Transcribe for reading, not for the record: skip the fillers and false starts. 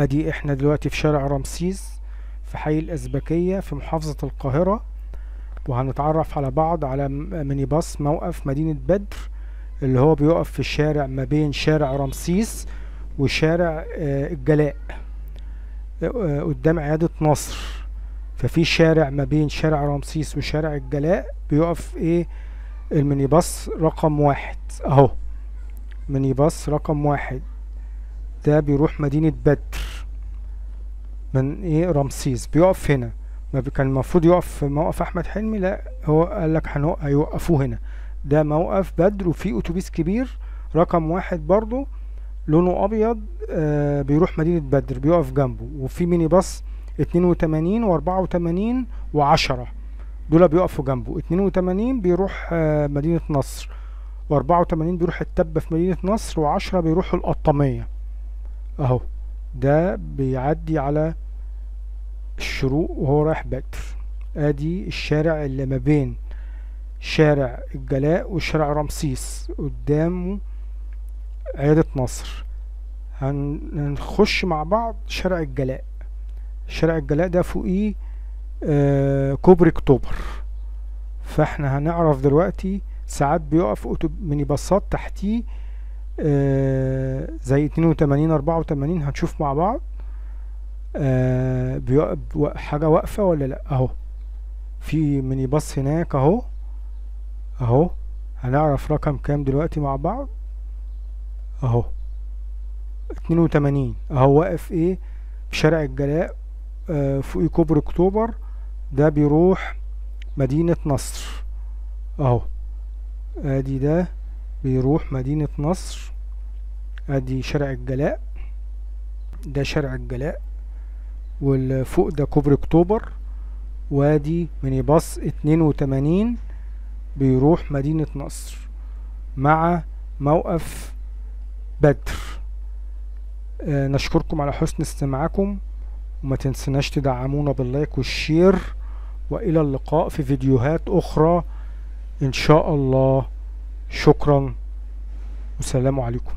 ادي احنا دلوقتي في شارع رمسيس في حي الأزبكية في محافظة القاهرة، وهنتعرف على بعض على ميني باص موقف مدينة بدر اللي هو بيقف في الشارع ما بين شارع رمسيس وشارع الجلاء قدام عيادة نصر. ففي شارع ما بين شارع رمسيس وشارع الجلاء بيقف ايه الميني باص رقم 1 اهو، ميني باص رقم 1 ده بيروح مدينة بدر من ايه رمسيس، بيقف هنا. ما كان المفروض يقف في موقف احمد حلمي، لا هو قال لك هيوقفوه هنا. ده موقف بدر، وفي اتوبيس كبير رقم 1 برضو لونه ابيض بيروح مدينة بدر بيقف جنبه، وفي ميني باص 82 و84 و10 دول بيقفوا جنبه. 82 بيروح مدينة نصر، و84 بيروح التبة في مدينة نصر، و10 بيروحوا القطامية اهو. ده بيعدي على الشروق وهو رايح بدر. ادي الشارع اللي ما بين شارع الجلاء وشارع رمسيس، قدامه عيادة نصر. هنخش مع بعض شارع الجلاء. شارع الجلاء ده فوقيه كوبري اكتوبر، فاحنا هنعرف دلوقتي ساعات بيقف ميني باصات تحتيه زي 82 84، هنشوف مع بعض بيقف حاجة واقفة ولا لا. اهو في ميني باص هناك اهو اهو، هنعرف رقم كام دلوقتي مع بعض اهو، 82 اهو واقف ايه في شارع الجلاء فوق كوبري اكتوبر، ده بيروح مدينة نصر اهو. ادي ده بيروح مدينة نصر. ادي شارع الجلاء، ده شارع الجلاء، والفوق ده كوبري اكتوبر، وادي ميني باص 82 بيروح مدينة نصر مع موقف بدر. نشكركم على حسن استماعكم، وما تنسناش تدعمونا بال like وال share، وإلى اللقاء في فيديوهات أخرى إن شاء الله. شكرا والسلام عليكم.